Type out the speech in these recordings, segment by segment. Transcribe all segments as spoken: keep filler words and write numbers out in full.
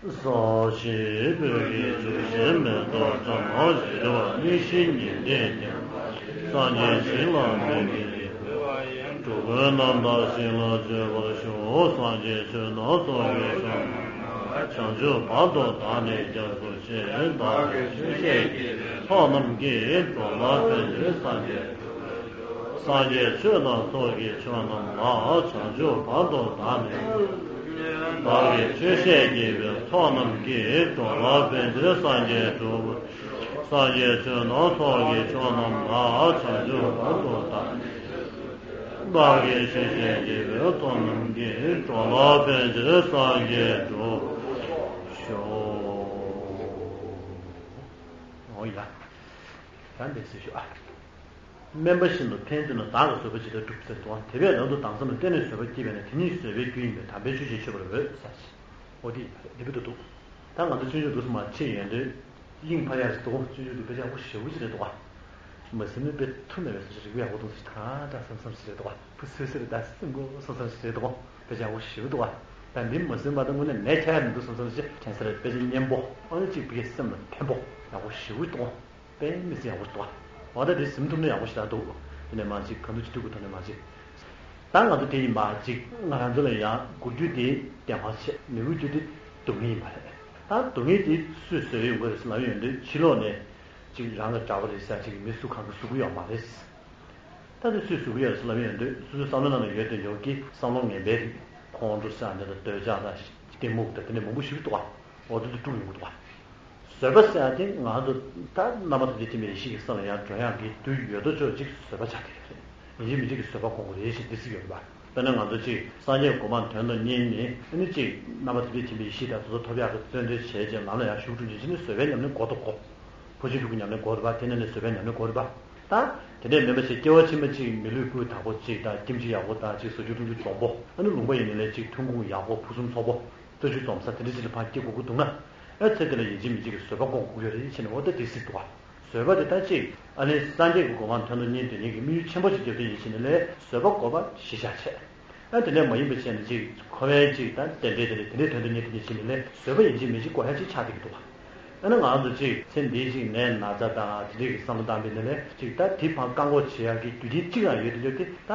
ས་གཞི་སྤོས་ཀྱི་རྒྱུ་ཞིང་མེ་ཏོག་བཀྲ་མ་ཞིག་བ། ནི་ཤིང་ཉི་ཟླས་བརྒྱན་པ། སངས་རྒྱས་ཞིང་ལ་མི་དགེ་བའི་འགྲོ་ཀུན་རྣམ་དག་ཞིང་ལ་སྤྱོད་པར་ཤོག་སངས་རྒྱས་ཆོས་སྣ་ཚོགས་ཀྱི་མཆོག་རྣམས་ལ། བྱང་ཆུབ་བར་དུ་བདག་ནི་སྐྱབས་སུ་མཆི། བདག་གིས་ཆོས་བཤད་བགྱིས་པའི་ཚོགས་རྣམས་ཀྱིས། འགྲོ་ལ་ཕན་ཕྱིར་སངས་རྒྱས་འགྲུབ། སངས་རྒྱས་ཆོས་སྣ་ཚོགས་ཀྱི་མཆོག་རྣམས་ལ། བྱང་ཆུབ་བར་དུ་བདག་ནི། བདག་གིས་ཆོས་བཤད་བགྱིས་པའི་ཚོགས་རྣམས་ཀྱིས། འགྲོ་ལ་ཕན་ཕྱིར་སངས་རྒྱས་འགྲུབ། སངས་རྒྱས་ཆོས་སྣ་ཚོགས་ཀྱི་མཆོག་རྣམས་ལ། བྱང་ཆུབ་བར་དུ་བདག་ནི། བདག་གིས་ཆོས་བཤད་བགྱིས་པའི་ཚོགས་རྣམས་ཀྱིས། འགྲོ་ལ་ཕན་ཕྱིར་སངས་རྒྱས་འགྲུབ་ཤོག་འོ་ཡ། ད་འདི་སྲིད་ཞུ་ཨ། སྨན་པ་བཞིན་དུ་ཕན་བཏུས་ན། བདག་གིས་བཟོད་པ་ཇི་ལྟར་བསྒྲུབ་ཟེར་འདུག་དེ་བས་ལམ་དུ་དྭངས་བསམ་ལ་བརྟེན་ནས་བཟོད་པ་བགྱིས་པས་ན། དེ་ཉིད་བཟོད་པའི་རྒྱུ་ཡིན་པས། དམ་པའི་ཆོས་ཀྱིས་མཆོད་པར་འོས་ཟེར། འོ་དེ་ཡིན་པ་རེད། འདི་བུ་དུ་འདུག་ད་ང་ཚོ་སྤྱོད་འཇུག་འདུག་སེ་མར་ཕྱིན་ཡོང་དུས་དབྱིངས་ཕར་ཡག་ཞིག་འདུག་སྤྱོད་འཇུག་འདུག་དཔེ་ཆ་ཡག་པོ་ཞེ་པོ་ཅིག་རེད་འདུག་མ་ཟིན་ནས་དཔེ་ཐུབ་ན་བས་སོ་ཞིག་རིག་པ་ཡག་པོ་འདུག་སེ་ད་འདྲ་བསམ་བསམ་ཞིག་རེད་འདུག་ཕུ་སོ་སོ་རེད་ད་སེམས་གོ་བསམ་བསམ་ཞིག་རེད་འདུག་དཔེ་ཆ་ཡག་པོ་ཞེ་པོ་འདུག་ད་འདི་མ་ཟིན་པ་ད་དངོས་གནས་ནས་ཁྱད་ཡག་མི་འདུག་བསམ་བསམ་ཞིག་དྲན་ས་རེད། དཔེ་ཆ་སྙན་པོ་ཨ་ནི་གཅིག་ཕ་གིའི་སེམས་ལ་ཕན་པོ་ཡག་པོ་ཞེ་པོ་འདུག་དཔེ་མི་སྲིད་ཡག་པོ་འདུག་འོ་ད་དེ་ཟིན་ཐུབ་ན་ཡག་པོ་ཞེ་དྲག་འདུག་དེ་ནས་མ་གཅིག་ག་འདུག་ཅི་འདུག་གི་ཐོག་ནས་མ་གཅིག་ད་ང་ཚོ་དེ་ཡིན་པ་གཅིག་ང་རང་ཚོ་ལ་ཡང་དགུ་རྒྱུ་དེ་བདེ་བ་བྱས། མི་དགུ་རྒྱུ་དེ་སྡུག་བསྔལ་ཡིན་པ་རེད། ད་སྡུག་བསྔལ་དེ་སུས་བཟོས་ཡོང་གི་རེད་ཟེར་ལབ་ཡོང་དུས་ཕྱི་ལོགས་ནས་གཅིག་རང་གི་འདྲ་པོ་རེད་ཟེར་གཅིག་མི་སུ་གང་གིས་བཟོ་གི་ཡོད་མ་རེད། ད་དེ་སུས་བཟོ་གི་ཡོད་རེད་ཟེར་ལབ་ཡོང་དུས་སོ་སོའི་བསམ་བློ་ནང་ལ་ཡོད་དེ་ཡོད་ཀྱི་བསམ་བློ་ངན་པའི་རིགས་ཁོང་ཁྲོ་ཟེར་ཡ་འདི་དང་འདོད་ཆགས་དང་གཏི་མུག་དང་དེ་འདྲ་མང་པོ་ཞིག་འདུག་ག་འོ་དེ་ཚོ་དཀྲུགས་ཡོང་གི་འདུག་ག་བཟོད་པ་ཟེར་ཡ་དེ་ང་ཚོ་ད་རྣམ་པ་ཐམས་ཅད་མཁྱེན་པའི་ཡེ་ཤེས་ཀྱི་ས་ལ་ཡར་འགྲོ་ཡག་གི་དུས་ཡོད་དོ་ཅོག་ཅིག་བཟོད་པ་ཆགས་བསྡད་ཡོད་རེད། ཡིན་གཅིག་མིན་གཅིག་གི་བཟོད་པ་སྒོམ་དགོས་རེད་ཞེས་འདི་ཟེར་གྱི་ཡོད་རེད་པ། དཔེར་ན་ང་ཚོ་གཅིག་སངས་རྒྱས་གོ་འཕང་དོན་དུ་གཉེར་ནས་ཨ་ནི་གཅིག་རྣམ་པ་ཐམས་ཅད་མཁྱེན་པའི་ཡེ་ཤེས་དང་དེ་ཚོ་ཐོབ་ཡག་གི་བརྩོན་འགྲུས་བྱས་རྗེས་ལམ་ལ་ཡར་ཞུགས་འགྲོ་བྱེད་ཀྱི་ནི་བཟོད་པའི་ཉམས་ལེན་དགོས་དོ་གོ། ཕོ་ཆེན་ཕྲུ་གུ་ཉམས་ལེན་དགོས་རེད་པ། དེ་ནས་ནི་བཟོད་པའི་ཉམས་ལེན་དགོས་རེད་པ། ད་དེ་འདྲའི་མིན་པ་ཞིག་སྐྱེ་བ་ཕྱི་མ་གཅིག་མི་ལུས་སྤུས་དག་པོ་གཅིག་དང་ཁྱིམ་གཅིག་ཡག་པོ་དང་གཅིག་བཟོ་རྒྱུ་འཐུང་རྒྱུ་འཛོམས་པོ། ཨ་ནི་ལུང་པ་ཡིན་ནའི་ལས་གཅིག་ཐོན་ཁུངས་ཡག་པོ་ཕུན་སུམ་ཚོགས་པོ། ལྟ་རྒྱུ་འཛོམས་ས་དེ་འདྲ་ཞིག་ལ་ཕར་སྐྱེ་དགོས་ཀྱི་འདུག་ན། ཨ་ཚེ་འདི་ལ་ཡིན་གཅིག་མིན་གཅིག་གི་བཟོད་པ་སྒོམ་དགོས་ཀྱི་རེད་ཅེས་ནས་འོ་ད་དེ་སྲིད་འདུག་བ། བཟོད་པ་དེ་ད་གཅིག་ཨ་ནི་སངས་རྒྱས་ཀྱི་གོ་འཕང་དོན་དུ་གཉེར་འདོད་མཁན་གྱི་དམིགས་ཡུལ་ཆེན་པོ་ཞིག་རྒྱབ་སྟེ་ཡིན་ཕྱིན་ནས་ལས་བཟོད་པ་དགོས་པ་གཞི་བཞག་བྱས། ཨ་དེ་འདྲ་མ་ཡིན་པ་བྱས་ནས་གཅིག་འཁོར་བའི་གཅིག་ད་རྟེན་འབྲེལ་དེ་འདྲ་དེ་འདྲའི་དོན་དུ་གཉེར་འདོད་མཁན་ཕྱིན་ནས་ལས་བཟོད་པ་ཡིན་གཅིག་མིན་གཅིག་དགོས་ཡ་གཅིག་ཆགས་བསྡད་ཀྱི་འདུག་བ། ཨ་ནི་ང་ཚོ་གཅིག་ཚེ་འདིའི་གཅིག་ནད་ན་ཚ་དང་དེ་འདྲའི་གི་བསམ་བློ་བཏང་བའི་ནས་ལས་གཅིག་ད་དེ་ཕར་བཀག་འགོག་བྱེད་ཡག་གི་རྒྱུ་རྐྱེན་གཅིག་རང་ཡོད་དེ་ཡོད་དེ་ད་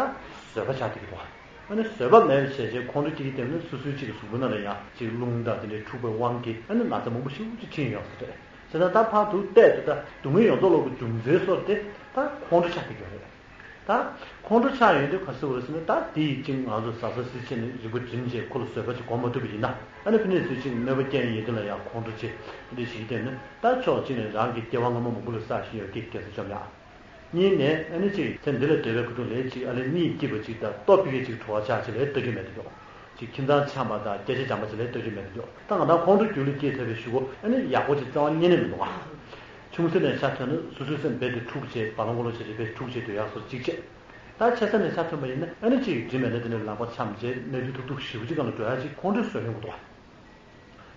བཟོད་པ་ཆགས་བསྡད་ཀྱི་འདུག་བ། ཨ་ནི་བཟོད་པ་མེད་པ་བྱས་རྗེས་ཁོང་ཁྲོ་སྐྱེ་གི་སྟེང་ནས་སོ་སོའི་གཅིག་གི་གཟུགས་པོ་ནང་ལ་ཡང་གཅིག་རླུང་དང་དེ་འདྲའི་འཁྲུགས་པའི་དབང་གིས་ཨ་ནི་ན་ཚ་མང་པོ་ཞིག་གཅིག་ཕྱིན་ཡོང་ས་རེད། བྱས་ཙང་ད་ཕར་དུ་བལྟས་དུས་ད་སྡུག་བསྔལ་ཡོངས་རྫོགས་ལོག་གི་རྒྱུ་མཚན་སོགས་དེ་ད་ཁོང་ཁྲོ་ཆགས་བསྡད་ཀྱི་ཡོད་རེད། ད་ཁོང་ཁྲོ་ཆགས་ཡོང་དུས་ག་རེ་ཟེར་དགོས་རེད་ཟེར་ན་ད་དེ་ཡི་གཅིག་ང་ཚོ་ཟ་ཟ་ཟི་བྱས་ནས་རིག་པ་སྒྲིམ་བྱས་ཁོ་ལ་བཟོད་པ་ཅིག་སྒོམ་མ་ཐུབ་པ་ཡིན་ན་ཨ་ནི་ཕ་ནས་ཚུར་གཅིག་གནོད་པ་རྐྱེན་ཡིན་དེ་ལ་ཡང་ཁོང་ཁྲོ་ཆེ་འདི་ཞིག་བསྟན་ནས་ད་ཕྱོགས་གཅིག་ནས་རང་གི་སྐྱེ་བ་སྔ་མ་མང་པོ་ལ་བསགས་བཞིན་ཡོད་ཀྱི་དགེ་རྩ་བཅོམ་ཡག་གཉིས་ནས་ཨ་ནི་གཅིག་ཚེ་འདི་ལ་འདོད་པའི་ཁ་ཐུག་ལས་གཅིག་ཨ་ལས་གཉིད་སྐྱིད་པ་གཅིག་དང་སྟོབས་ཕི་གེ་གཅིག་བྲོ་བ་ཆགས་ཅིག་ལས་ལྟ་རྒྱུ་མེད་དུ་འགྲོ། གཅིག་ཁྱིམ་ཚང་འཆམ་པ་དང་སྐད་ཆ་འཇམ་པ་ཅིག་ལས་ལྟ་རྒྱུ་མེད་དུ་འགྲོ། ད་ང་དང་ཁོང་ཁྲོ་རྒྱུད་ལ་སྐྱེས་ཐུབ་པའི་གཞུག་གུ་ཨ་ནི་ཡག་པོ་ཅིག་རྩ་བ་ཉིད་ནས་མི་འདུག་ཨ། ཆུང་ས་ནས་ཆ་མཐུན་ན་སོ་སོའི་སེམས་རྦད་དེ་འཁྲུག་བྱས་བ་ལང་གོ་ལོ་བྱས་བྱས་རྦད་འཁྲུག་བྱས་སྡོད་ཡག་སོར་གཅིག་བྱས། ད་ཆེ་ས་ནས་ཆ་མཐུན་པ་ཡིན་ན་ཨ་ནི་གཅིག་འགྲིམ་མེད་ན་དེ་ནས་ལག་པ་འཆམ་བྱས་གནད་དུ་ཐུག་ཐུག་ཞེ་པོ་ཅིག་སྒང་ལ་འགྲོ་ཡག་ཅིག་ཁོང་ཁྲོའི་བཟོད་ཡོང་གི་འདུག་ཨ།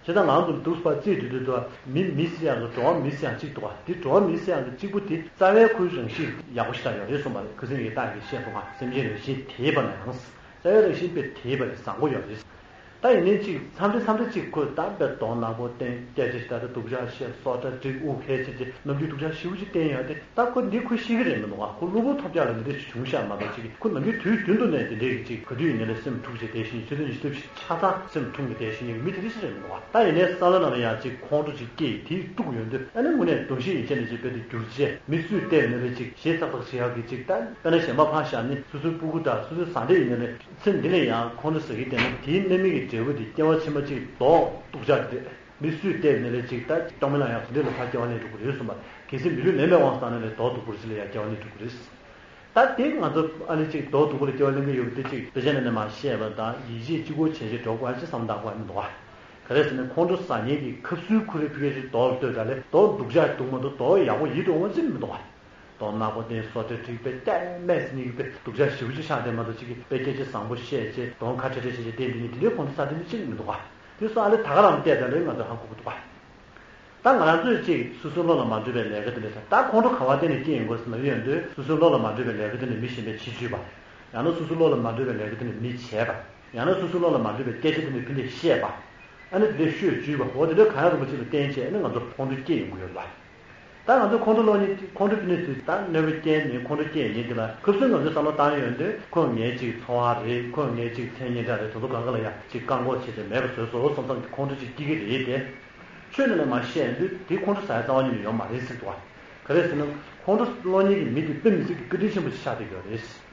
བྱས་ཙང་ང་ཚོ་འདུག་པ་རྩིས་དུས་དུས་དུ་མི་མི་སྲིད་ཡག་གི་འགྲོ་བ་མི་སྲིད་ཡག་གཅིག་འདུག་བ། འདི་འགྲོ་བ་མི་སྲིད་ཡག་གི་གཅིག་པུ་དེ་རྩ་བའི་ཁོའི་རང་བཞིན་ཡག་པོ་ཞིག་ད་ཡོད་རེད་གསུངས་པ་རེད། ཁ་སང་ངས་བརྟག་གི་བཤད་སོང་ང་། སེམས་ཅན་རང་བཞིན་དེས་པ་ན་ཡང་། རྩ་བའི་རང་བཞིན་དཔེ་དེས་པ་རེད་བཟང་པོ་ཡོད་རེད། ད་ཡིན་ནའི་གཅིག་འཚམས་འདྲི་འཚམས་འདྲི་གཅིག་ཁོས་ད་དཔེ་གདོང་ནག་པོ་བསྟན་སྐད་ཆ་ཞིག་ད་ལྟ་སྡུག་ཅག་བཤད་སོགས་གྲ་སྒྲིག་དབུགས་ཧལ་བྱས་ཀྱི་ནམ་རྒྱུན་སྡུག་ཅག་ཞེ་པོ་ཅིག་བསྟན་ཡོད་དེ་ད་ཁོ་འདི་ཁོ་ཤེས་ཀྱི་རེད་མི་འདུག་ཨ། ཁོ་གློ་བུར་ཐོལ་རྒྱག་ལ་འདི་འདྲ་ཞིག་བྱུང་ཤག་མ་གཏོགས་གཅིག་ཁོ་ནམ་རྒྱུན་དུས་རྒྱུན་དུ་ནས་འདི་འདྲའི་གི་གཅིག་ག་དུས་ཡིན་ནའི་ལས་སེམས་འཁྲུག་བྱས་བསྡད་ཤིང་ཇི་ལྟར་ཇི་ལྟར་ཞིག་ཆ་ཚང་སེམས་འཁྲུག་ནས་བསྡད་ཤིང་ཡོད་མི་དེ་འདྲ་ཞིག་རེད་མི་འདུག་ཨ། ད་ཡིན་ནའི་བསམ་བློ་ནང་ལ་ཡང་གཅིག་ཁོང་ཁྲོ་ཅིག་སྐྱེས་དེའི་དཀྲུག་ཡོང་དུས་ཨ་ནི་དངོས་གནས་གདོང་ཤེས་ཡིན་ཆ་ནས་ཅིག་དཔེ་དེ་འགྱུར་བྱས་མི་སུས་བལྟས་ཡོད་ནའི་ལས་གཅིག་ཞེ་ཚག་ཚག་བྱེད་ཡག་གི་གཅིག་ད་དཔེར་ན་གཞན་པ་ཕར་བཞག་ནི་སོ་སོའི་སྤུ་གུ་དང་སོ་སོའི་བཟའ་ཟླ་ཡིན་ནའི་ལས་ཚེ་འདི་ལ་ཡང་ཁོང་ཁྲོ་ཟ་གི་བསྡད་ན་དེའི་རྣམ་སྨིན་གྱི་འབྲས་བུ་དེ་སྐྱེ་བ་ཕྱི་མ་གཅིག་ལྡོག་སྡུག་ཅག་རེད། མི་སུས་བལྟས་ནས་ལས་ཅིག་ད་སྐྱོ་མེད་ལ་ཡང་དེ་འདྲ་ལ་ཕར་སྐྱེ་བ་ལེན་འགྲོ་གི་རེད་གསུངས་པ། གལ་སྲིད་མི་ལུས་ལེན་པའི་དབང་བཏང་ནས་ལས་མདོག་སྡུག་པོ་ཅིག་ལ་ཡང་སྐྱེ་བ་ལེན་འགྲོ་གི་རེད། ད་དེ་ང་ཚོ་ཨ་ནི་ཅིག་མདོག་སྡུག་པོ་ལ་སྐྱེ་བ་ལེན་གི་ཡོད་པ་དེ་ཅིག་དཔེ་ཆ་ནང་ནས་མར་བཤད་པ་དང་ཡིད་ཆེས་གཅིག་པོ་བྱས་བྱས་འགྲོ་དགོས་ཨ་ཅེ་བསམ་བློ་བཏང་དགོས་ཨ་མི་འདུག་ག་ག་རེ་ཟེར་ན་ཁོང་ཁྲོ་ཟ་མཁན་གྱི་ཁབ་སུའི་ཁུ་རེ་ཕི་གེ་ཅིག་མདོག་ལ་ལྟོས་དྲ་ལས་མདོག་སྡུག་ཅག་སྡུག་མ་གཏོགས་མདོག་ཡག་པོ་ཡིད་དུ་འོང་བ་ཅིག་མི་འདུག་ག་གདོང་ནག་པོ་དེ་སོ་ཏེ་འགྲིག་པའི་ལྟད་མེད་ཟིན་ཡིག་པའི་སྡུག་ཅག་ཞེ་པོ་ཅིག་ཆགས་བསྡད་མ་གཏོགས་ཅིག་གིས་དཔེ་སྐད་ཆ་བཟང་པོ་བཤད་བྱས་གདོང་ཁ་ཁྲེ་ཁྲེ་བྱས་བྱས་བསྡད་འདི་ནི་དེ་འདྲའི་ཁོང་ཚོ་ས་དེ་འདྲ་ཅིག་མི་འདུག་ག་དེ་སོ་ཨ་ལེ་ད་ག་རང་བལྟས་ད་ལོས་ང་ཚོ་ཧ་གོ་གི་འདུག་ག་ད་ང་རང་ཚོས་ཅིག་སོ་སོའི་བློ་ལ་མ་འགྲོ་བའི་ལས་ཀ་དེ་འདྲ་ད་ཁོང་ཁྲོ་ག་བ་བལྟས་ནས་སྐྱེ་ཡོང་དགོས་ཟེར་ན་ཡོད་འདོད་སོ་སོའི་བློ་ལ་མ་འགྲོ་བའི་ལས་ཀ་དེ་འདྲ་མི་གཞན་པས་བྱེད་བཅུག་པ། ཡང་ན་སོ་སོའི་བློ་ལ་མ་འགྲོ་བའི་ལས་ཀ་དེ་འདྲ་མི་བྱས་པ། ཡང་ན་སོ་སོའི་བློ་ལ་མ་འགྲོ་བའི་སྐད་ཆ་དེ་འདྲ་ཕི་འདྲས་བཤད་པ། ཨ་ནི་དེ་འདྲའི་ཤོད་བཅུག་པ་འོ་དེ་འདྲའི་གང་ཡང་རིན་པོ་ཆེ་ལ་བརྟེན་བྱས་ཨ་ནི་ང་ཚོ་ཁོང་ཁྲོ་སྐྱེ་ཡོང་གི་ཡོད་རེད་པ། ད་ང་ཚོ་ཁོང་ཁྲོ་སློང་མཁན་ཁོང་ཁྲོ་ཕི་ནས་ཚུལ་ད་གནོད་པ་སྐྱེལ་ནས་ཁོང་ཁྲོ་སྐྱེ་ཡིན་དེ་ལ་ཁབ་སུན་ང་ཚོས་བསམ་བློ་བཏང་ཡོང་དུས་ཁོ་ངའི་ཅིག་འཚོ་བ་རེད། ཁོ་ངའི་ཅིག་མཚན་སྙན་གྲགས་རེད། དེ་ཚོ་གང་ག་ལ་ཡང་ཅིག་བཀག་འགོག་བྱས་ཏེ་མེད་པ་བཟོས་སོང་བསམ་བསམ་གྱི་ཁོང་ཁྲོ་ཅིག་སྐྱེ་གི་རེད་དེ། ཆོས་ནང་ནས་མ་བཤད་དུས་དེ་ཁོང་ཁྲོ་ཟ་ཡ་རྩ་བ་ཉིད་ནས་ཡོད་མ་རེད་ཟེར་འདུག་བ། ག་རེ་ཟེར་ན་ཁོང་ཁྲོ་སློང་མཁན་གྱི་མི་དེ་དཔེ་མི་སྲིད་ཀྱི་བཀའ་དྲིན་ཆེན་པོ་ཞིག་ཆགས་བསྡད་ཡོད་རེད།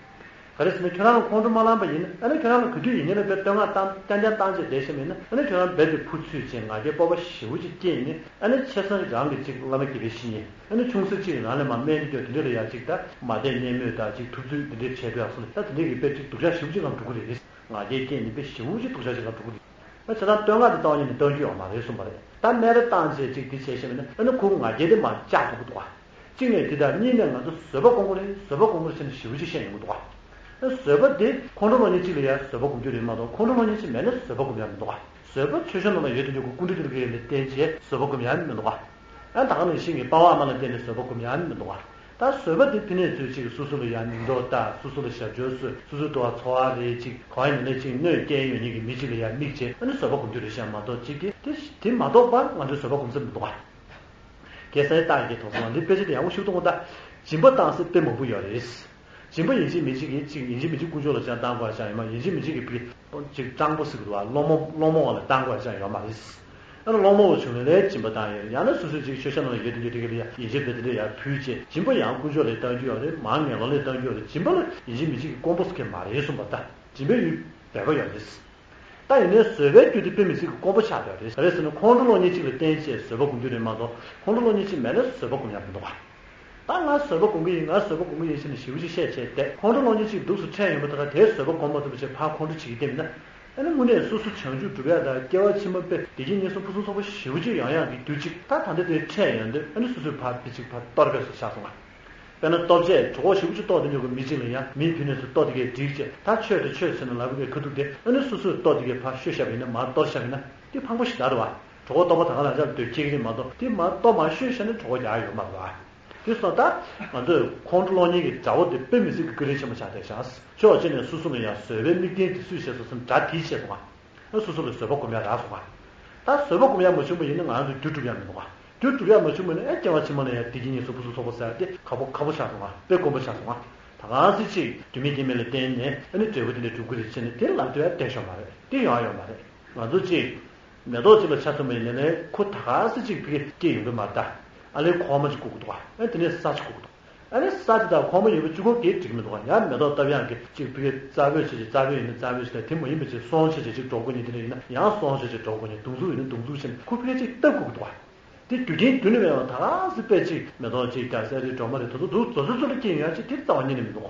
ག་རེ་ཟེར་ན་ཁྱོད་རང་ལ་ཁོང་ཁྲོ་མ་ལངས་པ་ཡིན་ན་ཨ་ནི་ཁྱོད་རང་ལ་ག་དུས་ཡིན་ནའི་ལ་དཔེ་བསྟོད་བསྔགས་བཏང་རྐྱང་རྐྱང་བཏང་བྱས་བསྡད་ཤེས་མེད་ན་ཨ་ནི་ཁྱོད་རང་རྦད་དེ་ཕུ་ཚུད་བྱས་ང་རྒྱལ་སྤོབས་པ་ཞེ་པོ་ཅིག་སྐྱེས་ནས་ཨ་ནི་ཆེ་ས་རང་གི་ཅིག་བླ་མ་དགེ་བའི་བཤེས་གཉེན་ཨ་ནི་ཆུང་ས་ཅིག་རང་ལས་མར་དམན་དུ་གྱུར་དེ་འདྲ་ལ་ཡ་ཅིག་ད་མ་བསྡད་གཉེན་མོས་དང་ཅིག་ཐུབ་ཚོད་དེ་འདྲ་བྱས་འདུག་ཡག་སོང་ད་དེ་འདྲ་གི་དཔེ་ཅིག་སྡུག་ཅག་ཞེ་པོ་ཅིག་ངང་འགྲོ་གི་རེད། ང་རྒྱལ་སྐྱེས་ནས་དཔེ་ཞེ་པོ་ཅིག་སྡུག་ཅག་ཅིག་ངང་འགྲོ་གི་རེད། ཨ་བྱས་ཙང་བསྟོད་བསྔགས་དེ་རྩ་བ་ཉིད་ནས་གཏང་རྒྱུ་ཡོད་མ་རེད་གསུངས་པ་རེད། ད་སྨད་ར་བཏང་བྱས་ཅིག་དེ་བྱས་ཤེས་མེད་ན་ཨ་ནི་ཁོ་ང་རྒྱལ་དེ་མར་བཅག་ཐུབ་ཀྱི་འདུག་ག་གཅིག་ནས་དེ་དང་གཉིས་ནས་ང་ཚོ་བཟོད་པ་སྒོམ་དགོས་རེད། བཟོད་པ་སྒོམ་དགོས་རེད་ཟེར་ནས་ཞེ་པོ་ཅིག་བཤད་ཡོང་གི་འདུག་ག་བཟོད་པ་དེ་ཁོང་ཁྲོ་སློང་མཁན་གཅིག་ལ་ཡང་བཟོད་པ་སྒོམ་རྒྱུ་རེད་མ་གཏོགས་ཁོང་ཁྲོ་སློང་མཁན་གཅིག་མེད་ན་བཟོད་པ་སྒོམ་ཡག་མི་འདུག་ག་བཟོད་པ་མཆོད་བཤམས་ནང་ལ་ཡོད་དུ་འཇུག་གི་སྐུ་འདྲ་དེ་ལ་བརྟེན་བྱས་བཟོད་པ་སྒོམ་ཡག་མི་འདུག་ག་ཨ་ད་ག་ནང་བཞིན་གྱི་དཔའ་བོ་ཨ་མ་ལ་བརྟེན་ནས་བཟོད་པ་སྒོམ་ཡག་མི་འདུག་ག་ད་བཟོད་པ་དེ་ཕི་ནས་ཚོས་གཅིག་སོ་སོ་ལ་ཡང་མིང་འདོགས་ལྟ། སོ་སོ་ལ་ཞབས་ཞུ་སུ་སོ་སོའི་དུ་བ་འཚོ་བ་རེད་ཅིག་གང་ཡིན་ནའི་ཅིག་གནོད་སྐྱེལ་ཡོད་མཁན་གྱི་མི་གཅིག་ལ་ཡང་མིག་བྱས་ཨ་ནི་བཟོད་པ་སྒོམ་རྒྱུ་རེད་ཤག་མ་གཏོགས་ཅིག་གིས་དེ་དེ་མ་གཏོགས་པ་ང་ཚོའི་བཟོད་པ་སྒོམ་ས་མི་འདུག་ག་གེ་སར་རྟགས་ཀྱི་དོགས་སོང་འདི་དཔེ་ཆ་དེ་ཡག་པོ་ཞིག་མཐོང་གོ་ད། སྦྱིན་པ་བཏང་ས་དཔེ་མང་པོ་ཡོད་རེད། སྦྱིན་པ་ཡིན་གཅིག་མིན་གཅིག་གིས་གཅིག་ཡིན་གཅིག་མིན་གཅིག་དཀོན་མཆོག་ལ་ཅང་བཏང་དགོས་ཅང་ཡོད་མ་ཡིན་གཅིག་མིན་གཅིག་གིས་ཕི་ཅིག་སྤྲང་པོ་ཟེར་གི་འདུག་བ། སློང་མོ་སློང་མོ་བ་ལ་བཏང་དགོས་ཅང་ཡོད་མ་རེད། ཨ་ནི་སློང་མོ་བ་བྱུང་ནས་ལས་སྦྱིན་པ་བཏང་ཡོད་རེད། ཡང་ན་སོ་སོའི་ཅིག་མཆོད་བཤམས་ནང་ལ་ཡོད་དེ་འདྲ་དེ་ག་ལ་ཡང་ཡིན་གཅིག་དེ་དེ་འདྲ་ཡང་ཕུལ་བྱས་སྦྱིན་པ་ཡང་དཀོན་མཆོག་ལ་བཏང་རྒྱུ་ཡོད་རེད། མར་ངན་སློང་ལ་བཏང་རྒྱུ་ཡོད་རེད། སྦྱིན་པ་ལ་ཡིན་གཅིག་མིན་གཅིག་གིས་དཀོན་པོ་ཟེར་མཁན་མ་རེད་གསུངས་པ་ད། སྦྱིན་པའི་ཡུལ་འབད་པ་ཡོད་རེད། ད་ཡིན་ནའི་བཟོད་པའི་རྒྱུ་དེ་དཔེ་མི་སྲིད་ཀྱི་དཀོན་པོ་ཆགས་བསྡད་རེད། ག་རེ་ཟེར་ན་ཁོང་ཁྲོ་སློང་མཁན་གཅིག་ལ་བརྟེན་བྱས་བཟོད་པ་སྒོམ་རྒྱུ་རེད་མ་གཏོགས་ཁོང་ཁྲོ་སློང་མཁན་གཅིག་མེད་ན་བཟོད་པ་སྒོམ་ཡག་མི་འདུག་ག་ད་ང་བཟོད་པ་སྒོམ་གྱི་ཡིན། ང་བཟོད་པ་སྒོམ་གྱི་ཡིན་ཟེར་ནས་ཞེ་པོ་ཅིག་བཤད་བྱས་བསྡད། ཁོང་ཁྲོ་སློང་མཁན་གཅིག་འདུག་སེ་འཕྲད་ཡོང་པ་ད་ག་དེ་བཟོད་པ་སྒོམ་མ་ཐུབ་པ་བྱས་ཕར་ཁོང་ཁྲོ་བྱེད་ཀྱི་བསྡད་མིན་ན། ཨ་ནི་དངོས་གནས་སོ་སོ་བྱང་ཆུབ་སྒྲུབ་ཡག་དང་སྐྱེ་བ་ཕྱི་མ་དཔེ་བདེ་སྐྱིད་ངན་སོང་ཕུན་སུམ་ཚོགས་པ་ཞེ་པོ་ཅིག་ཡོང་ཡག་གི་རྒྱུ་གཅིག་ད་ད་ལྟ་དེ་འཕྲད་ཡོང་དུས་ཨ་ནི་སོ་སོས་ཕར་དཔེ་ཅིག་ཕར་གཏོར་བས་སུ་བཞག་སོང་ང་། དཔེར་ན་ལྟོ་ཆས་གྲོད་ཁོག་ཞེ་པོ་ཅིག་ལྟོགས་དེ་ཉོ་གི་མི་གཅིག་ལ་ཡང་མིའི་ཕི་ནས་སུ་ལྟོ་དེ་གས་བསྒྲིགས་བྱས་ད་ཆོས་དང་ཆོས་ཟེར་ནས་ལབ་པའི་ཁ་ཐུག་དེ་ཨ་ནི་སོ་སོས་ལྟོ་དེ་གས་ཕར་བཤོས་བཞག་པ་ཡིན་ན་མར་གཏོར་བཞག་པ་ཡིན་ན་དེ་ཕངས་པོ་ཞེ་དྲག་རེད་བ། གྲོད་ཁོག་ལྟོགས་པ་ད་ག་ལ་འཇག་སྡོད་ཁྱེད་ཀྱི་རེད་མ་གཏོགས་དེ་མར་ལྟོ་མར་བཤོས་བཞག་ན་གྲོད་ཁོག་རྒྱག་ཡོད་མ་རེད་བ། དེ་སོང་ད་ང་ཚོས་ཁོང་ཁྲོ་སློང་མཁན་གྱི་དགྲ་བོ་དེ་དཔེ་མི་སྲིད་ཀྱི་བཀའ་དྲིན་ཆེན་པོ་ཆགས་བསྡད་ཤག་ཕྱོགས་གཅིག་ནས་སོ་སོ་ལ་ཡང་བཟོད་པའི་དམིགས་རྟེན་དེ་སུས་བྱས་སོང་ཟེར་ན་དགྲ་དེས་བྱས་སོང་ང་། ཨ་སོ་སོ་ལ་བཟོད་པ་སྒོམ་ཡག་རག་སོང་ང་། ད་བཟོད་པ་སྒོམ་ཡག་མ་བྱུང་བ་ཡིན་ན་ང་རང་ཚོ་རྒྱུ་སྒྲུབ་ཡག་མི་འདུག་ག་རྒྱུ་སྒྲུབ་ཡག་མ་བྱུང་བ་ཡིན་ན་ཨ་སྐྱེ་བ་ཕྱི་མ་ལ་ཡང་བདེ་སྐྱིད་ངན་སོང་ཕུན་སུམ་ཚོགས་པ་ཟེར་ཡག་དེ་ཁག་པོ་ཁག་པོ་ཆགས་སོང་ང་། དཔེ་དཀོན་པོ་ཆགས་སོང་ང་། ད་གང་ཟེར་ཅིག་རྒྱུ་མེད་རྐྱེན་མེད་ལ་བརྟེན་ནས་ཨ་ནི་འབྲས་བུ་དེ་འདྲ་སྒྲུབ་ཀྱི་རེད་ཟེར་ནས་དེ་ལབ་དུས་ཨ་བསྡད་ཤོག་མ་རེད། དེ་ཡོང་ཡ་ཡོད་མ་རེད། ང་ཚོ་ཅིག་མེ་ཏོག་ཅིག་ལ་ཆ་མཚོན་པ་ཡིན་ན་ནས་ཁོ་ད་གང་ཟེར་ཅིག་ཕ་གི་སྐྱེ་ཡོང་གི་མ་རེད་ད། ཨ་ལས་འཁོར་མ་ཅིག་བསྐོར་གི་འདུག་ག་ཨ་དེ་ནས་ས་ཅིག་བསྐོར་གི་འདུག་ཨ་ནི་ས་དེ་དག་ཁོག་མ་ཡོད་པ་གཅིག་པོ་གིས་འགྲིག་གི་མི་འདུག་ག་ཡང་མེ་ཏོག་བཏབ་ཡག་གི་གཅིག་ཕ་གི་རྩ་བོད་བྱས་ཀྱི་རྩ་བོད་ཡིན་ན་རྩ་བོད་ཞིག་ལ་དེ་མ་ཡིན་པ་ཅིག་སོང་བྱས་ཀྱི་གཅིག་འགྲོ་དགོས་ཉེན་དེ་འདྲ་ཡིན་ན་ཡང་སོང་བྱས་ཀྱི་འགྲོ་དགོས་ཉེན་མདུང་ཚུགས་ཡིན་ན་མདུང་ཚུགས་བྱས་ནས་ཁོ་ཕ་གི་གཅིག་བཏབ་དགོས་ཀྱི་འདུག་ག་དེ་རྒྱུ་རྐྱེན་རྒྱུ་ནི་མེད་པ་ད་ག་སེ་དཔེ་གཅིག་མེ་ཏོག་གཅིག་རྒྱ་སེ་རེད་སྒྲོལ་མ་རེད་དེ་ཚོ་འདུག་རྫོགས་ཚོད་ཚོད་ལ་སྐྱེ་ཡོང་ཡག་ཅིག་དེ་རྩ་བ་ཉིད་ནས་མི་འདུག་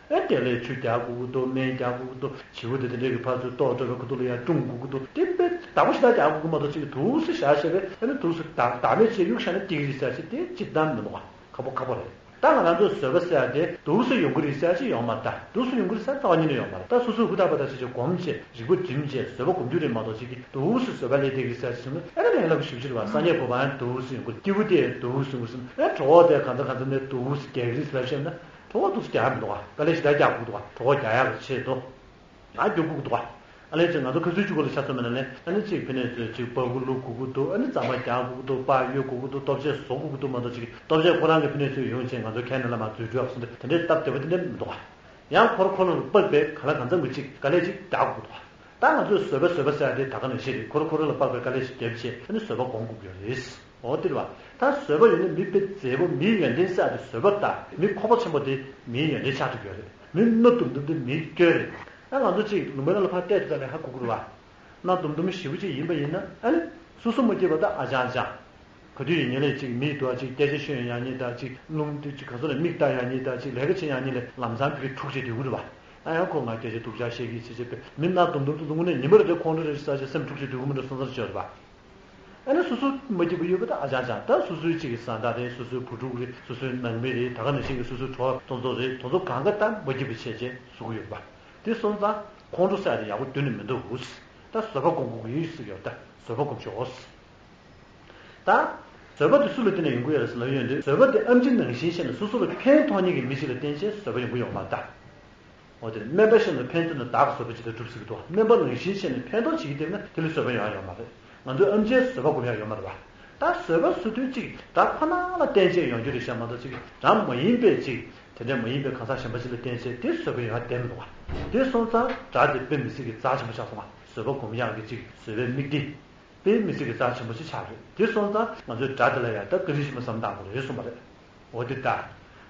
ཨེ་དེ་ལས་ཆུ་རྒྱག་དགོས་ཀྱི་འདུག་སྨན་རྒྱག་དགོས་ཀྱི་འདུག་བྱིའུ་དེ་དེ་འདྲས་ཀྱི་ཕར་ཚུར་ལྟོགས་འགྲོ་བའི་ཁ་ཐུག་ལ་ཡང་བཀྲུང་དགོས་ཀྱི་འདུག་དེ་དཔེ་བདག་པོ་ཞེ་དྲག་རྒྱག་དགོས་ཀྱི་མ་གཏོགས་ཅིག་དུག་སེ་བཞག་བྱས་པས་ཨ་ནི་དུག་སེ་བདག་བདག་མེད་བྱས་གཡུག་བཞག་ན་སྐྱེ་གི་རེད་ཟེར་ཅིག་དེ་ཅིག་གཏན་མི་འདུག་ག་ཁག་པོ་ཁག་པོ་རེད། ད་ང་རང་ཚོས་བཟོད་པ་ཟེར་ཡ་དེ་དུག་སེ་ཡོང་གི་རེད་ཟེར་ཅིག་ཡོང་མ་རེད། ད་དུག་སེ་ཡོང་གི་རེད་ཟེར་རྩ་བ་ཉིད་ནས་ཡོང་མ་རེད། ད་སོ་སོས་ཧུར་ཐག་པ་ཐག་བྱས་བྱས་སྒོམ་བྱས་རིག་པ་སྒྲིམ་བྱས་བཟོད་པ་སྒོམ་རྒྱུ་རེད་མ་གཏོགས་ཅིག་གིས་དུག་སེ་བཟོད་པ་ལས་བསྡད་ཀྱི་རེད་ཟེར་ཅིག་གསུངས་ན་ཨ་ནི་ལས་སླ་པོ་ཞེ་པོ་ཅིག་རེད་བ། སངས་རྒྱས་གོ་འཕང་དུག་སེ་ཡོང་གི་རེད། སྐྱེས་བུ་དེ་དུག་སེ་ཡོང་གི་རེད་ཟེར་ན་ཨ་གྲོད་ཁོག་དེ་གང་ཚ་གང་ཚ་ནས་དུག་སེ་རྒྱག་གི་རེད་ཟེར་བཤད་ན། གྲོད་ཁོག་དུག་སེ་རྒྱག་མི་འདུག་ག་དཀའ་ལས་ཞེ་དྲག་རྒྱག་དགོས་འདུག་ག་གྲོད་ཁོག་རྒྱག་ཡག་གི་ཆེད་དུ། ང་རྒྱུག་དགོས་འདུག་ག་ཨ་ལས་ཅིག་ང་ཚོ་ཁ་སང་གཅིག་པོ་ལ་ཆ་མཚོན་པ་ན་ལས་ཨ་ནི་གཅིག་ཕི་ནས་ཚོས་གཅིག་པར་ཁུ་བླུག་དགོས་ཀྱི་འདུག་ཨ་ནི་རྩམ་པ་རྒྱག་དགོས་ཀྱི་འདུག་པར་གཡོག་དགོས་ཀྱི་འདུག་ལྟོ་ཆས་བཟོ་དགོས་ཀྱི་འདུག་མ་གཏོགས་ཅིག་ལྟོ་ཆས་ཁོ་རང་གི་ཕི་ནས་ཚོས་ཡོང་བྱས་ང་ཚོ་ཁྱེད་ནང་ལ་མར་འཛུལ་འགྲོ་ཡག་སོང་དེ་དེ་འདྲའི་སྟབས་བདེ་པོ་དེ་འདྲ་མི་འདུག་ག་ཡང་ཁོ་ར་ཁོ་ར་ལ་དཔག་པའི་ག་ལ་གང་འཚམ་གྱི་གཅིག་དཀའ་ལས་ཅིག་རྒྱག་དགོས་འདུག་ག་ད་ང་ཚོས་བཟོད་པ་བཟོད་པ་ཟེར་ཡ་དེ་ད་ག་ནང་བཞིན་རེད། ཁོ་ར་ཁོ་ར་ལ་དཔག་པའི་དཀའ་ལས་ཤིག་བརྒྱབ་བྱས་ཨ་ནི་བཟོད་པ་སྒོམ་དགོས་ཀྱི་ཡོད་རེད། འོ་དེ་རེད་བ། ད་བཟོད་པ་ཡོད་ན་མི་དཔེ་མཛེས་པོ་མིའི་ཡོན་ཏན་གསལ་ཏེ་བཟོད་པ་ད་མི་ཁོག་པ་ཆེན་པོ་དེ་མིའི་ཡོན་ཏན་ཆགས་ཐུབ་ཀྱི་ཡོད་རེད། མི་སྣ་དུམ་དུམ་དེ་མིའི་སྐྱོན་རེད། ཨ་ང་ཚོ་གཅིག་ལུང་པའི་ནང་ལ་ཕར་བལྟས་ཐུབ་ད་ལས་ཧ་གོ་གི་རེད་བ། སྣ་དུམ་དུམ་ཞེ་པོ་ཅིག་ཡིན་པ་ཡིན་ན་ཨ་ནི་སོ་སོ་མ་སྐྱིད་པ་ད་ཨ་ཅང་ཅང་། ག་དུས་ཡིན་ཉིན་ལས་གཅིག་མིའི་དུ་བ་གཅིག་སྐད་ཆ་ཤོད་ཡང་ཉིན་ད་གཅིག་རླུང་དེ་གཅིག་ག་ཚོད་ལ་མིག་ལྟ་ཡང་ཉིན་ད་གཅིག་ལས་ཀ་བྱེད་ཡང་ཉིན་ལས་ལམ་སང་ཕ་གི་འཁྲུག་བྱེད་སྡོད་གི་རེད་བ། ཨ་ཡང་ཁོ་ང་སྐད་ཆ་སྡུག་ཅག་བཤད་ཀྱི་བྱེད་བྱེད་པས་མི་སྣ་དུམ་དུམ་དུ་དུང་ནས་ཉི་མ་རེ་རེ་ཁོང་ཁྲོ་རེ་ཟ་བྱས་སེམས་འཁྲུག་བྱེད་སྡོད་གི་མི་འདྲ་སོང་ཙང་བྱས་རེད་བ། ཨ་ནི་སོ་སོ་མ་སྐྱིད་པ་ཡོད་པ་ད་ཨ་ཅང་ཅང་ད་སོ་སོའི་གཅིག་གི་བཟའ་ཟླ་རེད། སོ་སོའི་བུ་ཕྲུག་རེད། སོ་སོའི་ནང་མི་རེད། ད་ག་ནང་བཞིན་གྱི་སོ་སོའི་གྲོགས་ཐོང་ཚོ་རེད། དེ་ཚོ་གང་ག་ད་མ་སྐྱིད་པ་བྱས་བྱས་བཟོ་གི་ཡོད་པ། དེ་སོང་ཙང་ཁོང་ཁྲོ་ཟ་ཡ་དེ་ཡག་པོ་གཏན་ནས་མི་འདུག་ད་བཟོད་པ་སྒོམ་དགོས་ཀྱི་ཡོད་ཟེར་གྱི་ཡོད། ད་བཟོད་པ་སྒོམ་ཤོག་ད་བཟོད་པ་དེ་སུ་ལ་བརྟེན་ནས་ཡོང་གི་ཡོད་རེད་ཟེར་ལབ་ཡོང་དུས་བཟོད་པ་དེ་ཨེམ་ཆི་ནང་བཞིན་བྱས་ནས་སོ་སོ་ལ་ཕན་ཐོགས་མཁན་གྱི་མི་ཞིག་ལ་བརྟེན་བྱས་བཟོད་པ་ཡོང་གི་ཡོད་མ་རེད་ད། འོ་དེ་སྨན་པ་བཞིན་དུ་ཕན་བཏགས་ནས་བདག་གིས་བཟོད་པ་ཇི་ལྟར་སྒྲུབ་ཟེར་གྱི་འདུག་སྨན་པ་ནང་བཞིན་བྱས་ནས་ཕན་ཐོགས་བྱེད་ཀྱི་བསྡད་ན་དེ་ལ་བཟོད་པ་ཡོང་ཡ་ཡོད་མ་རེད། ང་ཚོའི་ཨེམ་ཆིའི་བཟོད་པ་སྒོམ་ཡག་ཡོད་མ་རེད་པ། ད་བཟོད་པ་ཟེར་དུས་གཅིག་སྒྲ་ཁོ་ན་ལ་བརྟེན་བྱས་ཡོང་རྒྱུ་རེད་ཤག་མ་གཏོགས་གཅིག་སྒྲ་མ་ཡིན་པའི་གཅིག་དེ་འདྲ་མ་ཡིན་པའི་གང་ཟག་གཞན་པ་ཅིག་ལ་བརྟེན་བྱས་དེ་བཟོད་པ་ཡོང་ཡག་བསྡད་མི་འདུག་པ། དེ་སོང་ཙང་སྒྲ་དེ་དཔེ་མི་སྲིད་ཀྱི་རྩ་ཆེན་པོ་ཆགས་སོང་བ། བཟོད་པ་སྒོམ་ཡག་གི་གཅིག་བཟོད་པའི་དམིགས་དེ་དཔེ་མི་སྲིད་ཀྱི་རྩ་ཆེན་པོ་ཞིག་ཆགས་རེད། དེ་སོང་ཙང་ང་ཚོའི་སྒྲ་དེ་ལ་ཡང་ད་བཀའ་དྲིན་ཆེན་པོ་བསམ་བཏང་དགོས་རེད་གསུངས་པ་རེད། འོ་དེ་ལྟར།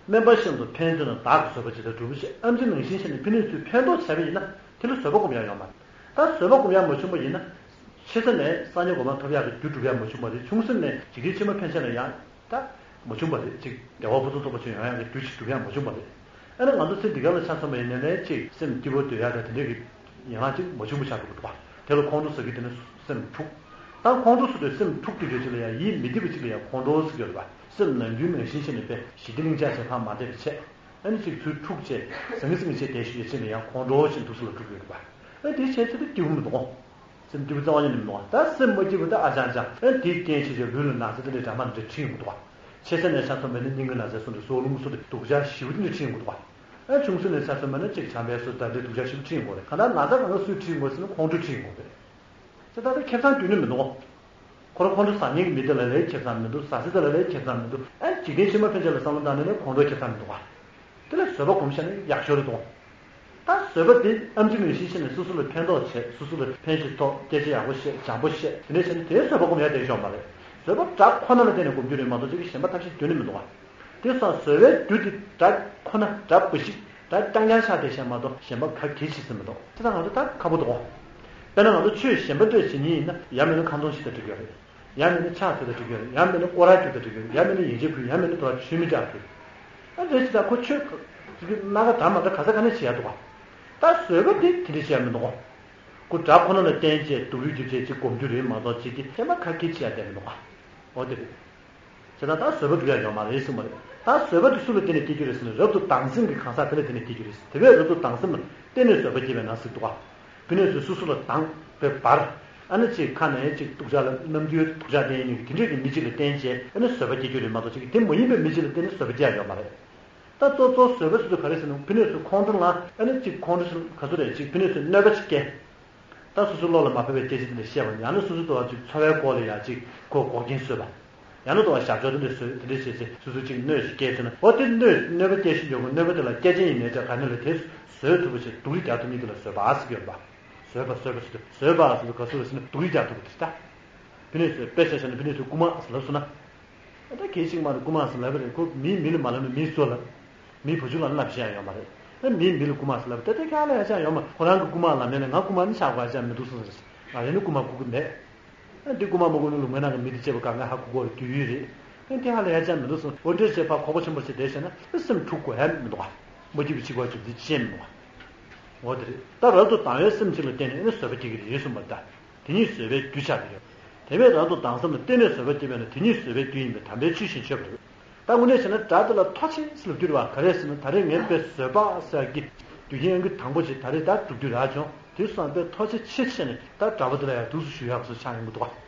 སྨན་པ་བཞིན་དུ་ཕན་བརྩོན་ན་བདག་གི་བཟོད་པ་ཇི་ལྟར་འགྲུབ་པ་ཞེས། ཨེམ་ཆི་ནང་བཞིན་བྱས་ནས་ཕན་གནོད་ཚུལ་ཕན་ཐོགས་བྱས་པ་ཡིན་ན་དེ་ལ་བཟོད་པ་སྒོམ་ཡག་ཡོད་མ་རེད། ད་བཟོད་པ་སྒོམ་ཡག་མ་བྱུང་བ་ཡིན་ན། ཆེ་ས་ནས་སངས་རྒྱས་གོ་འཕང་ཐོབ་ཡག་གི་རྒྱུ་སྒྲུབ་ཡག་མ་བྱུང་བ་རེད། ཆུང་ས་ནས་འཇིག་རྟེན་ཕྱི་མ་ཕན་ཆད་ལ་ཡང་ད་མ་བྱུང་བ་རེད། ཅིག་བདེ་བ་ཕུན་སུམ་ཚོགས་པ་ཅིག་ཡོང་ཡག་གི་རྒྱུ་ཞིག་སྒྲུབ་ཡག་མ་བྱུང་བ་རེད། ཨ་ནི་ང་ཚོ་ཚེ་འདི་ག་ལ་ཆ་མཚོན་པ་ཡིན་ན་ནས་ཅིག་སེམས་སྐྱིད་པོ་སྡོད་ཡག་དང་དེ་འདྲ་གི་ཡན་ལག་ཅིག་མ་བྱུང་བ་ཆགས་འགྲོ་གི་འདུག་པ། དེ་ལ་ཁོང་ཁྲོ་ཟེར་གི་དེ་ནི་སེམས་འཁྲུག་ད་ཁོང་ཁྲོ་ཟེར་དུས་སེམས་འཁྲུག་དུས་རྒྱུ་ཅིག་ལ་ཡང་ཡིད་མི་བདེ་བ་ཅིག་ལ་ཡང་ཁོང་ཁྲོ་ཟེར་གི་ཡོད་རེད་པ། སེམས་ནམ་རྒྱུན་ནང་བཞིན་བྱས་ནས་པས་ཞི་བདེ་གླིང་ཆགས་བྱས་ཕར་མ་བསྡད་པ་བྱས། ཨ་ནི་ཅིག་ཚུར་འཁྲུག་བྱས་ཟང་ངེ་ཟིང་ངེ་བྱས་བསྡད་ཤིག་ཡོད་ཅིག་ལ་ཡང་ཁོང་ཁྲོ་ཞིག་འདུག་སེ་ལ་འཁྲུག་གི་ཡོད་རེད་པ། ཨ་དེ་བྱས་ཚེ་དེ་སྐྱིད་པོ་མི་འདུག་གོ། སེམས་སྐྱིད་པོ་རྩ་བ་ཉིད་ནས་མི་འདུག་ག་ད་སེམས་མ་སྐྱིད་པ་ད་ཨ་ཅང་ཅང་ཨ་དེའི་རྐྱེན་བྱས་ཀྱི་ལུས་ལ་ན་ཚ་དེ་འདྲའི་འདྲ་མ་འདྲ་འཁྲིད་ཡོང་གི་འདུག་ག་ཆེ་ས་ནས་ཆ་མཚོན་པ་ཡིན་ན་སྙིང་གི་ན་ཚ་སོགས་འདྲ་སྲོག་རླུང་སོགས་འདྲ་སྡུག་ཅག་ཞེ་པོ་ཅིག་འཁྲིད་ཡོང་གི་འདུག་ག་ཨ་ཆུང་ས་ནས་ཆ་མཚོན་པ་ཡིན་ན་གཅིག་བྱམས་པའི་སོ་ད་འདྲའི་སྡུག་ཅག་ཞེ་པོ་འཁྲིད་ཡོང་གི་རེད། གང་ལྟར་ན་ཚ་གང་ག་སུས་འཁྲིད་ཡོང་གི་རེད་ཟེར་ན་ཁོང་ཁྲོས་འཁྲིད་ཡོང་གི་རེད། དེ་ད་ལྟ་ཁེ་བཟང་རྒྱུ་ནི་མི་འདུག་ཁོ་རང་ཁོང་ཁྲོ་ཟ་མཁན་གྱི་མི་དེ་ལ་ལའི་ཁེ་བཟང་མི་འདུག་ཟ་ཟི་དེ་ལ་ལའི་ཁེ་བཟང་མི་འདུག་ཨ་འཇིག་རྟེན་ཕྱི་མ་ཕན་ཆད་ལ་བསམ་བློ་བཏང་ནས་ནི་ཁོང་ཁྲོའི་ཁེ་བཟང་མི་འདུག་ག་དེ་ལ་བཟོད་པ་སྒོམ་ཤེས་ན་ཡག་ཤོས་རེད་དོ། ད་བཟོད་པ་དེ་ཨེམ་ཆི་ནང་བཞིན་བྱས་ནས་སོ་སོ་ལ་ཕན་ཐོགས་བྱས། སོ་སོ་ལ་ཕན་ཞིག་ཐོགས། སྐད་ཆ་ཡག་པོ་བཤད། བྱམས་པོ་བཤད། དེ་འདྲ་བྱས་ནས་དེའི་བཟོད་པ་སྒོམ་ཡག་དེ་ཤོག་མ་རེད། བཟོད་པ་སྒྲ་ཁོ་ན་ལ་བརྟེན་ནས་སྒོམ་རྒྱུ་རེད་མ་གཏོགས་ཅིག་གཞན་པ་ཐབས་ཤེས་སྟོན་ནི་མི་འདུག་ག་དེ་སོང་བཟོད་པའི་རྒྱུ་དེ་སྒྲ་ཁོ་ན་སྒྲ་འབའ་ཞིག་སྒྲ་རྐྱང་རྐྱང་ཆགས་བསྡད་ཤག་མ་གཏོགས་གཞན་པ་ག་གེ་བྱེད་ས་མི་འདུག་དེ་ད་ང་ཚོ་ད་ཁག་པོ་འདུག་དཔེར་ན་ང་ཚོ་ཆོས་གཞན་པ་འདྲ་བྱེད་མཁན་ཡིན་ན་ཡང་མིན་ན་ཁ་འདོན་བྱེད་དང་འགྲིག་གི་རེད། ཡང་མིན་ན་ཕྱག་འཚལ་དང་འགྲིག་གི་རེད། ཡང་མིན་ན་སྐོར་ར་རྒྱག་དང་འགྲིག་གི་རེད། ཡང་མིན་ན་ཡིན་གཅིག་ཕུལ། ཡང་མིན་ན་དོ་བ་ཆོས་མི་འདྲ་ཕུལ། ཨ་རེད་ཅི་ད་ཁོ་ཆོས་ཀྱི་སྣ་ཁ་དྲ་མ་དྲ་ག་ས་ག་ནས་བྱེད་ཡ་འདུག་ག་ད་བཟོད་པ་དེ་དེ་འདྲ་བྱེད་ཡ་མི་འདུག་ག་ཁོ་སྒྲ་ཁོ་ན་ལ་བརྟེན་བྱས་སྡུག་ཡུས་རྒྱུ་བྱས་ཅིག་སྒོམ་རྒྱུ་རེད་མ་གཏོགས་ཅིག་གི་ཐེ་མ་ཁ་སྐད་བྱེད་ཡ་བསྡད་མི་འདུག་ག་འོ་དེ་རེད། བྱས་ཙང་ད་བཟོད་པ་སྒྲུབ་ཡ་ཡོད་མ་རེད་གསུངས་པ་རེད། ད་བཟོད་པ་དེ་སུ་ལ་བརྟེན་ནས་སྐྱེ་རྒྱུ་རེད་ཟེར་ན་རབ་ཏུ་སྡང་སེམས་ཀྱི་གང་ཟག་དེ་ལ་བརྟེན་ནས་སྐྱེ་རྒྱུ་རེད་ཟེར། དེ་བས་རབ་ཏུ་སྡང་སེམས་ལ་བརྟེན་ནས་བཟོད་པ་སྐྱེ་བས་ན་ཟེར་འདུག་ག་ཕན་གནོད་ཚུལ་སོ་སོ་ལ་སྡང་བའི་བར། ཨ་ནི་གཅིག་ཁ་ནས་གཅིག་སྡུག་ཅག་ལ་རྣམ་འགྱུར་སྡུག་ཅག་བསྟན་ཡིན་གྱི་དེ་འདྲས་ཀྱི་མི་གཅིག་ལ་བརྟེན་བྱས་ཨ་ནི་བཟོད་པ་སྐྱེ་རྒྱུ་རེད་མ་གཏོགས་གཅིག་གི་དེ་མ་ཡིན་པའི་མི་གཅིག་ལ་བརྟེན་ནས་བཟོད་པ་སྐྱེ་ཡ་ཡོད་མ་རེད། ད་གཙོ་གཙོ་བཟོད་པ་ཟེར་དུས་ག་རེ་ཟེར་ན་ཕན་གནོད་ཚུལ་ཁོང་ཁྲོ་ལངས་ཨ་ནི་གཅིག་ཁོང་ཁྲོ་ཚུལ་ག་ཚོད་རེད་གཅིག་ཕན་གནོད་ཚུལ་གནོད་པ་ཅིག་སྐྱེ། ད་སོ་སོའི་བློ་ལ་མ་ཕན་པའི་སྐད་ཆ་དེ་འདྲ་བཤད་པ་ཡང་ན་སོ་སོའི་དོ་བ་ཅིག་འཚོ་བའི་སྐོར་ལ་ཡང་ཅིག་ཁོ་འགོག་རྐྱེན་བཟོས་པ། ཡང་ན་དོ་བ་ཞབས་ཕྱོགས་དེ་འདྲ་བཟོས་དེ་འདྲ་བྱས་ཚེ་སོ་སོ་ཅིག་གནོད་ཅིག་སྐྱེལ་ཚེ་ན་འོ་དེ་གནོད་གནོད་པ་སྐྱེལ་བཞིན་ཡོད་དགོས། གནོད་པ་དེ་ལ་སྐྱེལ་ཅན་ཡིན་ནའི་ཅག་ག་ནས་ལ་དེ་བཟོད་ཐུབ་པ་བྱས་སྡུག་ཡུས་རྒྱག་ཐུབ་མི་དེ་ལ་བཟོད་པ་ཟེར་གྱི་ཡོད་པ། བཟོད་པ་བཟོད་པ་ཟེར་དུས་བཟོད་པ་ཟེར་དུས་ག་ཚོད་རེད་ཟེར་ན་སྡུག་ཡུས་རྒྱག་ཐུབ་པ་དེ་ད། ཕན་གནོད་བཟོད་དཔེ་ཆ་བཞག་ན་ཕན་གནོད་བཟོད་རྐུ་མ་ཟེར་ལབ་སོང་ན། ད་གལ་ཆེ་མ་རེད། རྐུ་མ་ཟེར་ལབ་པ་རེད། ཁོ་མིས་མི་ལ་མ་ལབ་ན་མིས་སུ་ལ་ལབ། མིས་བུ་ཆུང་ལ་ལབ་ཤེས་ཡ་ཡོད་མ་རེད། ད་མིས་མི་ལ་རྐུ་མ་ཟེར་ལབ་པ་ད་དེ་ག་ལ་ཡ་ཆ་ཡོད་མ། ཁོ་རང་གི་རྐུ་མ་ལབ་མེད་ན་ང་རྐུ་མ་ནི་ཆགས་དགོས་ཡ་ཆ་མི་འདུག་གསུངས་ཟེར། ང་རང་ནི་རྐུ་མ་རྐུ་གི་མེད། ཨ་འདི་རྐུ་མ་མ་རྐུ་ནི་ལུང་མེད་ནང་གི་མི་དེ་བྱས་པ་གང་ག་ཧ་གོ་གོ་རེད་དུས་ཡུན་རེད། ཨ་འདི་ཧ་ལས་ཡ་ཆ་མི་འདུག་གསུངས། འོ་འདྲ་བྱས་ཕར་ཁོག་པ་ཆེན་པོ་བྱས་བསྡད་བྱས་ན་ཨ་སེམས་འཁྲུག་དགོས་ཡ་མི་འདུག་ག་མ་སྐྱིད་པའི་འཆི་བ་བྱུང་དུས་ཅི་ཡང་མི་འདུག་ག་འོ་དེ་རེད། ད་རབ་ཏུ་སྡང་བའི་སེམས་གཅིག་ལ་བརྟེན་ནས་ཨ་ནི་བཟོད་པ་སྐྱེ་གི་རེད་གསུངས་པ་ད། དེ་ཉིད་བཟོད་པའི་རྒྱུ་ཆགས་ཀྱི་ཡོད། དེ་བས་རབ་ཏུ་སྡང་སེམས་ལ་བརྟེན་ནས་བཟོད་པ་སྐྱེ་བས་ན་དེ་ཉིད་བཟོད་པའི་རྒྱུ་ཡིན་པས་དམ་པའི་ཆོས་བཞིན་ཆོས་པ་རེད། ད་དངོས་གནས་བྱས་ན་སྒྲ་དེ་ལ་ཐོགས་ཆེ་ཟེར་ལབ་རྒྱུ་རེད་བ། ག་རེ་ཟེར་ན་ད་རེས་ངས་དཔེ་བཟོད་པ་ཟེར་གྱི་དུས་རྒྱུན་ཡང་གི་དང་པོ་ཞིག་ད་རེས་ད་སྒྲུབ་རྒྱུ་རག་བྱུང་། དེ་སོང་དཔེ་ཐོགས་ཆེ་ཆེ་ཆེ་ནས་ད་སྒྲ་པོ་དེ་ལ་ཡང་འདུག་སེ་ཞུ་ཡག་བཟོ་ཆགས་ཡོང་གི་འདུག་བ།